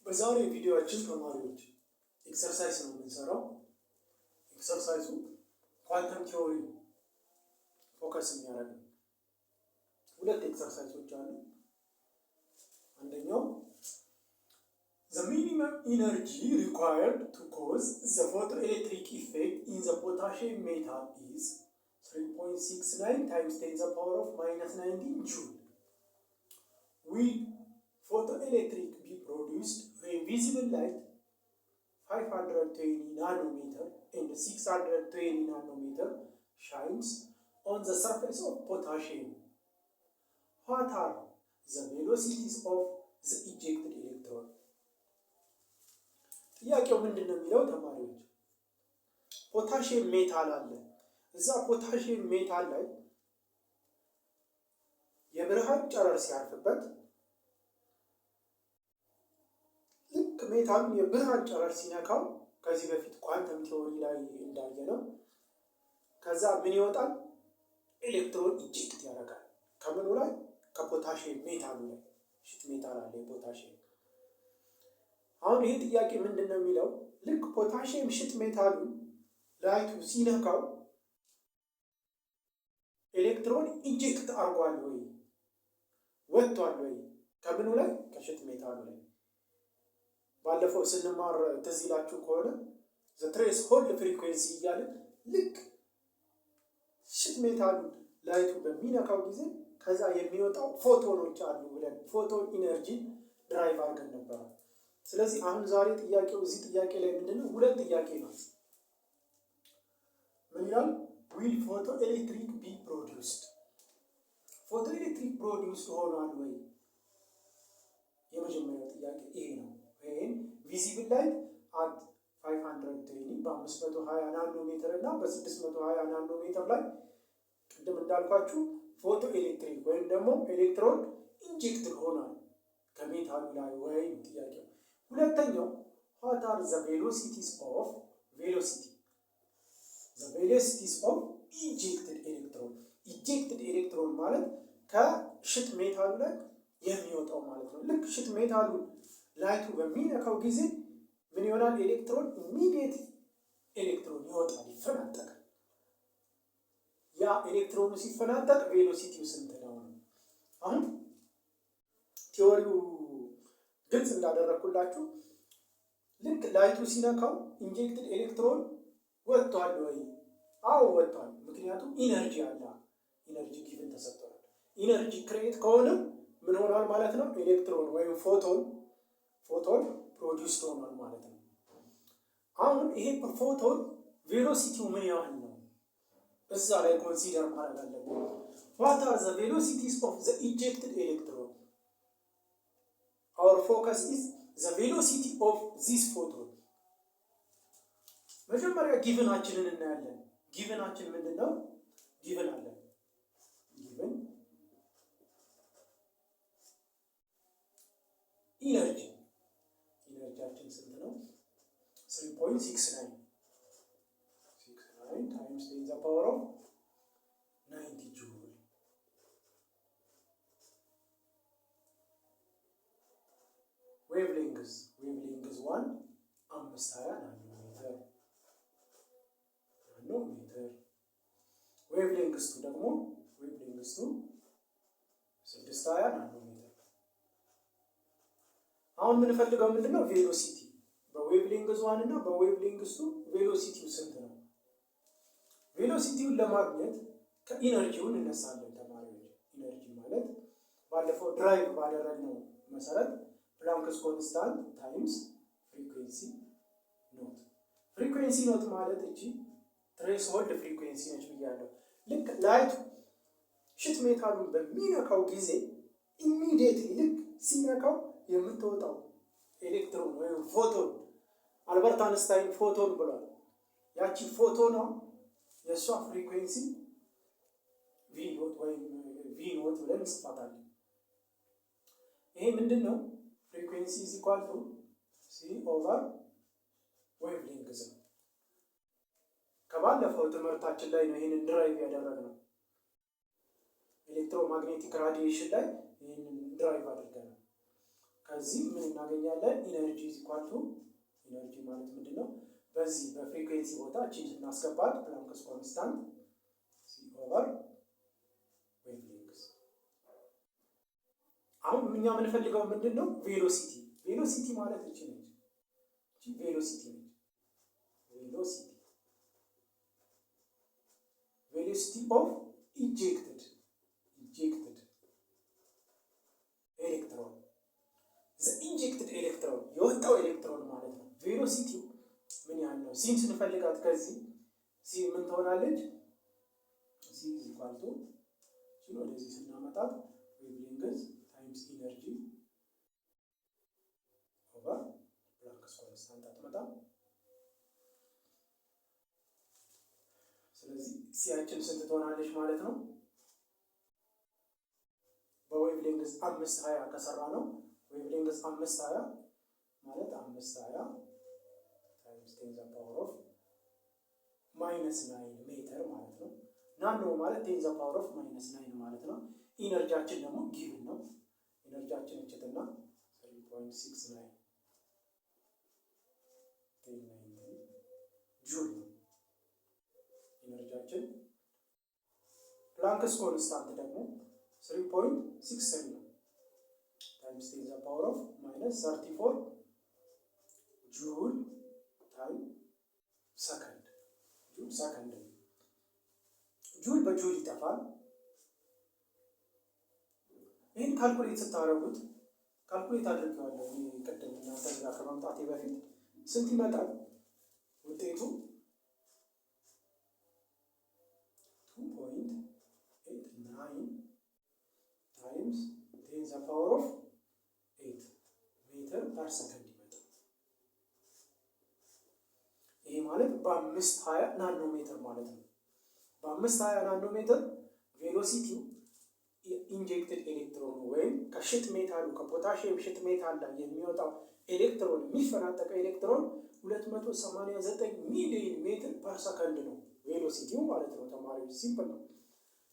በዛሬ ቪዲዮአችን ተማሪዎች exercise ነው የምንሰራው። Exercise ኡ quantum theory focus የሚያደርግ ነው። ሁለት exercise ኦች አሉ። አንደኛው፣ the minimum energy required to cause the photoelectric effect in the potassium metal is 3.69 times 10 the power of minus 19 joule. Will photoelectric be produced when visible light 520 nanometer and 620 nanometer shines on the surface of potassium? What are the velocities of the ejected electron? ጥያቄው ምንድን ነው የሚለው ተማሪዎች፣ potassium metal አለ። እዛ potassium metal ላይ የብርሃን ጨረር ሲያርፍበት፣ ልክ metal ኡን የብርሃን ጨረር ሲነካው፣ ከዚህ በፊት quantum theory ላይ እንዳየነው፣ ከዛ ምን ይወጣል? Electron eject ያደርጋል። ከምኑ ላይ? ከ potassium metal ኡ ላይ። Sheet metal አለ የፖታሽየም። አሁን ይሄ ጥያቄ ምንድን ነው የሚለው፣ ልክ potassium sheet metal ኡን light ኡ ሲነካው electron eject አርጓል ወይ፣ ወጥቷል ወይ? ከምኑ ላይ? ከ sheet metal ኡ ላይ። ባለፈው ስንማር ትዝ ይላችሁ ከሆነ the threshold frequency እያለን ልክ sheet metal ኡን light ኡ በሚነካው ጊዜ ከዛ የሚወጣው photon ኦች አሉ ብለን photon energy derive አድርገን ነበረ። ስለዚህ አሁን ዛሬ ጥያቄው እዚህ ጥያቄ ላይ ምንድነው? ሁለት ጥያቄ ነው። ምን ይላል? Will photoelectric be produced? Photoelectric produced ሆኗል ወይ? የመጀመሪያው ጥያቄ ይሄ ነው። ይሄን visible light at 520፣ በ520 ናኖ ሜትር እና በ620 ናኖ ሜትር ላይ ቅድም እንዳልኳችሁ photoelectric ወይም ደግሞ electron ejected ሆኗል ከ metal ኡ ላይ ወይ ጥያቄው። ሁለተኛው፣ what are the velocities of ejected electron? Ejected electron ማለት ከ sheet metal ኡ ላይ የሚወጣው ማለት ነው። ልክ sheet metal ኡ light ኡ በሚነካው ጊዜ ምን ይሆናል? Electron immediate electron ይወጣል፣ ይፈናጠቃል። ያ ኤሌክትሮኑ ሲፈናጠቅ velocity ው ስንት ነው? አሁን theory ው ግልጽ እንዳደረግኩላችሁ ልክ light ኡ ሲነካው ejected electron ወጥቷል ወይ? አዎ ወጥቷል። ምክንያቱም energy አለ። Energy given ተሰጥቷል። Energy create ከሆነ ምን ሆኗል ማለት ነው? ኤሌክትሮን ወይም photon produced ሆኗል ማለት ነው። አሁን ይሄ photon velocity ው ምን ያህል ነው? እዛ ላይ consider ማድረግ አለብን። What are the velocities of the ejected electron? Our focus is the velocity of this photon። መጀመሪያ given ኣችንን እናያለን። Given ኣችን ምንድን ነው? Given አለን። Given energy፣ energy ያችን ስንት ነው? 3.69 69 times 10 the power of 19 joule. Wavelength one 520 nanometer። Wavelength two ደግሞ፣ wavelength two 620 ናኖሜትር። አሁን የምንፈልገው ምንድን ነው? Velocity በ wavelength one እና በ wavelength two velocity ው ስንት ነው? Velocity ውን ለማግኘት ከ energy ው እንነሳለን ተማሪዎች። Energy ማለት ባለፈው derive ባደረግነው መሰረት Planck's constant times frequency naught። Frequency naught ማለት እቺ threshold frequency ነች ብያለሁ። ልክ light ኡ sheet metal ኡን በሚነካው ጊዜ immediately ልክ ሲነካው የምትወጣው ኤሌክትሮን ወይም photon፣ አልበርት አንስታይን photon ብሏል። ያቺ photon ኗ የእሷ frequency V naught ወይም V naught ብለን እንጽፋታለን። ይሄ ምንድን ነው? Frequency is equal to c over wavelength ነው። ከባለፈው ትምህርታችን ላይ ነው ይህንን derive ያደረግነው። Electromagnetic radiation ላይ ይህንን derive አድርገናል። ከዚህ ምን እናገኛለን? Energy is equal to፣ energy ማለት ምንድን ነው? በዚህ በ frequency ቦታ እቺን ስናስገባት Planck's constant c over wavelength። አሁን እኛ የምንፈልገው ምንድን ነው? Velocity። Velocity ማለት እቺ ነች። እቺ velocity ነች። Velocity of ejected electron፣ the ejected electron፣ የወጣው ኤሌክትሮን ማለት ነው። Velocity ው ምን ያህል ነው? C ን ስንፈልጋት ከዚህ C ምን ትሆናለች? C is equal to፣ ወደዚህ ስናመጣት፣ wavelength times energy over Planck's constant አትመጣም። ስለዚህ C ያችን ስንት ትሆናለች ማለት ነው? በ wavelength 520 ከሰራነው፣ wavelength 520 ማለት 520 times 10 the power of minus 9 ሜትር ማለት ነው። Nano ማለት 10 the power of minus 9 ማለት ነው። Energy ያችን ደግሞ given ነው። Energy ያችን እችትና 3.69 1019 ጁል ነው energy ያችን። Planck's constant ደግሞ 3.63 ነው times 10 the power of minus 34 joule time second፣ joule second ነው። Joule በ joule ይጠፋል። ይህን calculate ስታደርጉት፣ calculate አድርጌዋለሁ እኔ ቅድም እናንተ ጋር ከመምጣቴ በፊት፣ ስንት ይመጣል ውጤቱ? 2.89 times 10 the power of 8 meter per second ይመጣል። ይሄ ማለት በ520 ናኖ ሜትር ማለት ነው። በ520 nano meter velocity ው ejected electron ወይም ከ sheet metal ኡ፣ ከ potassium sheet metal ላይ የሚወጣው ኤሌክትሮን፣ የሚፈናጠቀው ኤሌክትሮን 289 ሚሊዮን meter per second ነው velocity ው ማለት ነው። ተማሪዎች፣ simple ነው።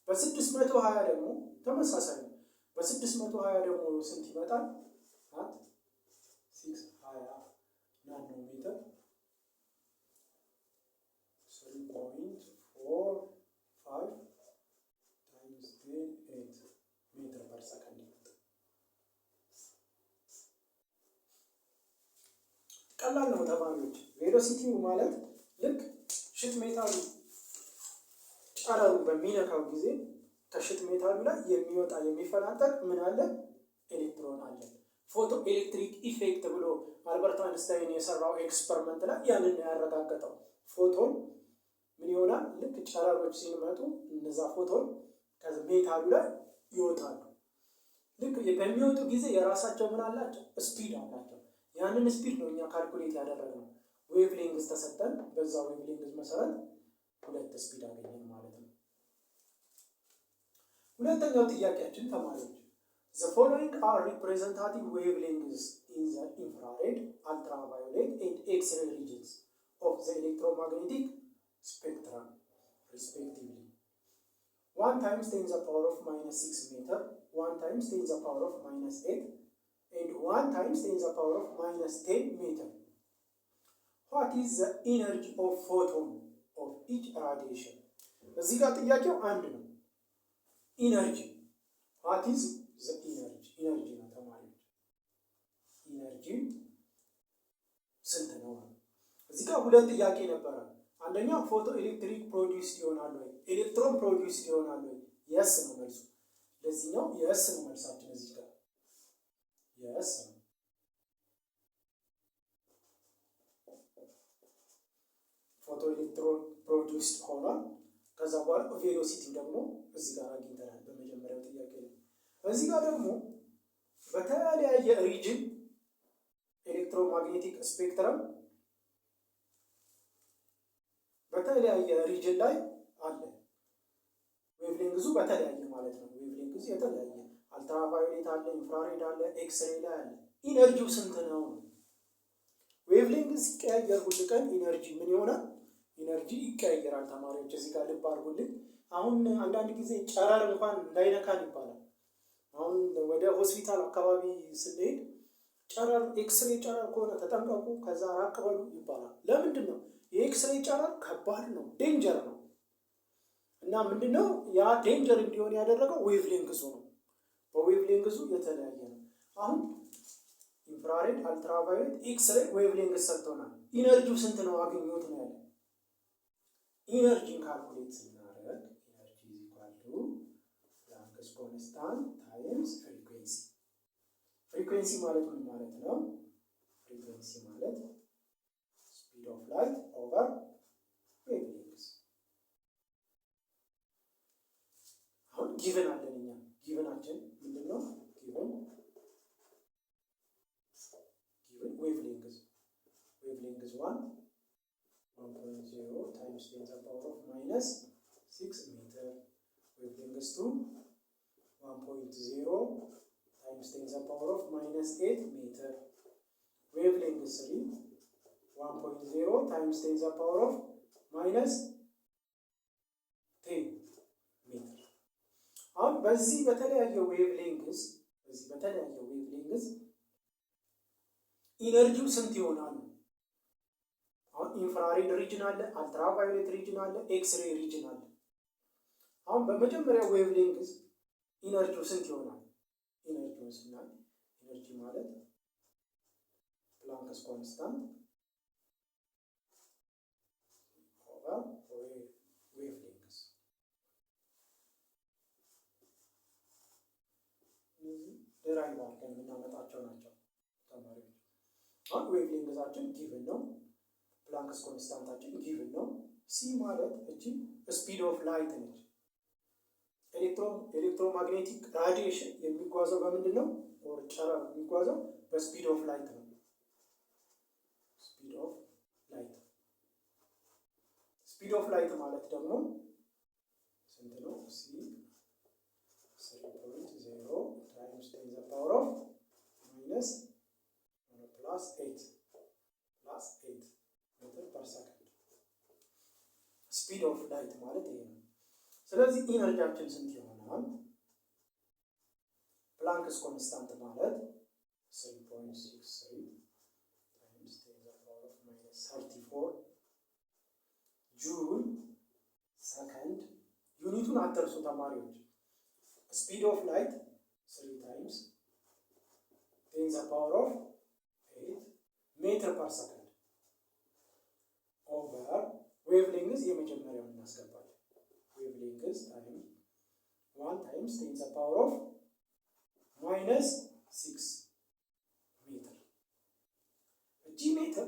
በ620 ደግሞ ተመሳሳይ ነው። በ620 ደግሞ ስንት ይመጣል? At 620 nano meter 3.45 times 10 8 meter per second ይመጣል። ቀላል ነው ተማሪዎች። Velocity ው ማለት ልክ sheet metal ኡ ጨረሩ በሚነካው ጊዜ ከ sheet metal ኡ ላይ የሚወጣ፣ የሚፈናጠቅ ምን አለ? ኤሌክትሮን አለ። Photoelectric effect ብሎ አልበርት አንስታይን የሰራው experiment ላይ ያንን ነው ያረጋገጠው። Photon ምን ይሆናል? ልክ ጨረሮች ሲመጡ እነዛ photon ከ metal ኡ ላይ ይወጣሉ። ልክ በሚወጡ ጊዜ የራሳቸው ምን አላቸው? Speed አላቸው። ያንን speed ነው እኛ calculate ያደረግነው። Wavelength ተሰጠን። በዛ wavelength መሰረት ሁለት speed አገኘን ማለት ነው። ሁለተኛው ጥያቄያችን ተማሪዎች፣ the following are representative wavelengths in the infrared, ultraviolet and X-ray regions of the electromagnetic spectrum respectively: 1 times 10 the power of minus 6 meter, 1 times 10 the power of minus 8 and 1 times 10 the power of minus 10 meter. What is the energy of photon of each radiation? እዚህ ጋር ጥያቄው አንድ ነው። Energy፣ what is the energy? Energy ነው ተማሪዎች። Energy ስንት ነው? እዚህ ጋር ሁለት ጥያቄ ነበረ። አንደኛው photoelectric produced ይሆናል ወይ? Electron produced ይሆናል ወይ? Yes ነው መልሱ። ለዚህኛው yes ነው መልሳችን። እዚህ ጋር yes ነው። Photoelectron produced ሆኗል። ከዛ በኋላ velocity ደግሞ እዚህ ጋር አግኝተናል በመጀመሪያው ጥያቄ ላይ። እዚህ ጋር ደግሞ በተለያየ region electromagnetic spectrum በተለያየ region ላይ አለ። Wavelength ኡ በተለያየ ማለት ነው። Wavelength ኡ የተለያየ አልትራቫዮሌት አለ፣ infrared አለ፣ ኤክስሬ ላይ አለ። Energy ው ስንት ነው? Wavelength ሲቀያየር ሁል ቀን energy ምን ይሆናል? Energy ይቀያየራል። ተማሪዎች፣ እዚህ ጋር ልብ አድርጉልኝ። አሁን አንዳንድ ጊዜ ጨረር እንኳን እንዳይነካን ይባላል። አሁን ወደ ሆስፒታል አካባቢ ስንሄድ ጨረር ኤክስሬ ጨረር ከሆነ ተጠንቀቁ፣ ከዛ ራቅ በሉ ይባላል። ለምንድን ነው? የኤክስሬ ጨረር ከባድ ነው፣ danger ነው። እና ምንድነው ያ danger እንዲሆን ያደረገው? Wavelength ኡ ነው። በ wavelength ኡ የተለያየ ነው። አሁን infrared፣ ultraviolet፣ X-ray wavelength ሰጥቶናል። Energy ው ስንት ነው አግኙት ነው ያለ። Energy ን calculate ስናደርግ energy is equal to Planck's constant times frequency። Frequency ማለት ምን ማለት ነው? Frequency ማለት speed of light over wavelength። አሁን given አለን እኛ። Given ኣችን ምንድን ነው? Given wavelength 1.0 times 10 the power of minus 6 meter, wavelength 2 1.0 times 10 the power of minus 8 meter, wavelength 3 1.0 times 10 the power of minus 10 ሜትር። አሁን በዚህ በተለያየ wavelength energy ው ስንት ይሆናል? አሁን infrared region አለ፣ ultraviolet region አለ፣ X-ray region አለ። አሁን በመጀመሪያ wavelength energy ው ስንት ይሆናል? Energy ውን ስናይ energy ማለት Planck's constant over wavelength። እነዚህ derive አድርገን የምናመጣቸው ናቸው ተማሪዎች። አሁን wavelength ኣችን given ነው። Planck's constant ኣችን given ነው። C ማለት እቺ speed of light ነች። Electromagnetic radiation የሚጓዘው በምንድን ነው? Or ጨረር የሚጓዘው በ speed of light ነው። Speed of light, speed of light ማለት ደግሞ ስንት ነው? C 3.0 times 10 the power of minus plus 8 meter per second። Speed of light ማለት ይሄ ነው። ስለዚህ energy ያችን ስንት ይሆናል? Planck's constant ማለት 3.63 times 10 the power of minus 34 joule second። Unit ኡን አትርሱ ተማሪዎች። Speed of light 3 times 10 the power of 8 meter per second over wavelength የመጀመሪያውን እናስገባለን። Wavelength time 1 times 10 the power of minus 6 ሜትር። እቺ ሜትር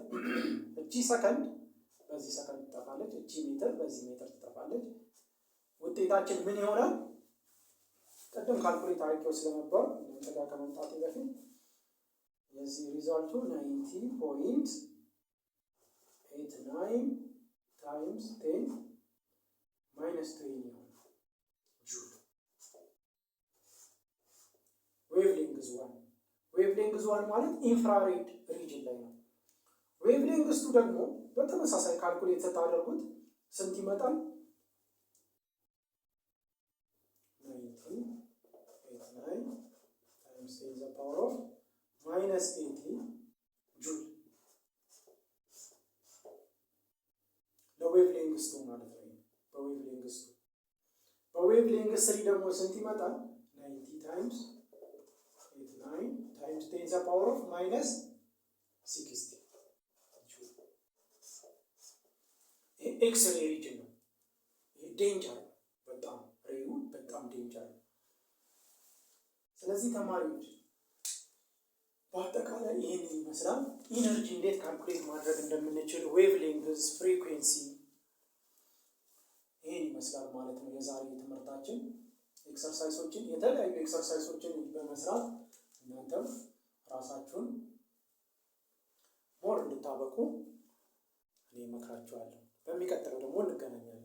እቺ ሰከንድ በዚህ ሰከንድ ትጠፋለች። እቺ ሜትር በዚህ ሜትር ትጠፋለች። ውጤታችን ምን ይሆናል? ቅድም calculate አድርጌው ስለነበር እናንተ ጋር ከመምጣቴ በፊት የዚህ result ኡ 90.89 times 10 minus 20 ይሆናል joule። Wavelength 1, wavelength 1 ማለት infrared region ላይ ነው። Wavelength 2 ደግሞ በተመሳሳይ calculate ስታደርጉት ስንት ይመጣል? 90.89 times 10 the power of minus 18 joule ለ wavelength 2 ማለት ነው። በ wavelength 2፣ በ wavelength 3 ደግሞ ስንት ይመጣል? 90 times 89 times 10 the power of minus 16 joule። ይሄ X-ray region ነው። ይሄ danger ነው። በጣም ray ኡ በጣም danger ነው። ስለዚህ ተማሪዎች በአጠቃላይ ይህንን ይመስላል። Energy እንዴት calculate ማድረግ እንደምንችል wavelength፣ frequency ይህን ይመስላል ማለት ነው የዛሬ ትምህርታችን። Exercise ኦችን የተለያዩ exercise ኦችን በመስራት እናንተም ራሳችሁን more እንድታበቁ እኔ እመክራችኋለሁ። በሚቀጥለው ደግሞ እንገናኛለን።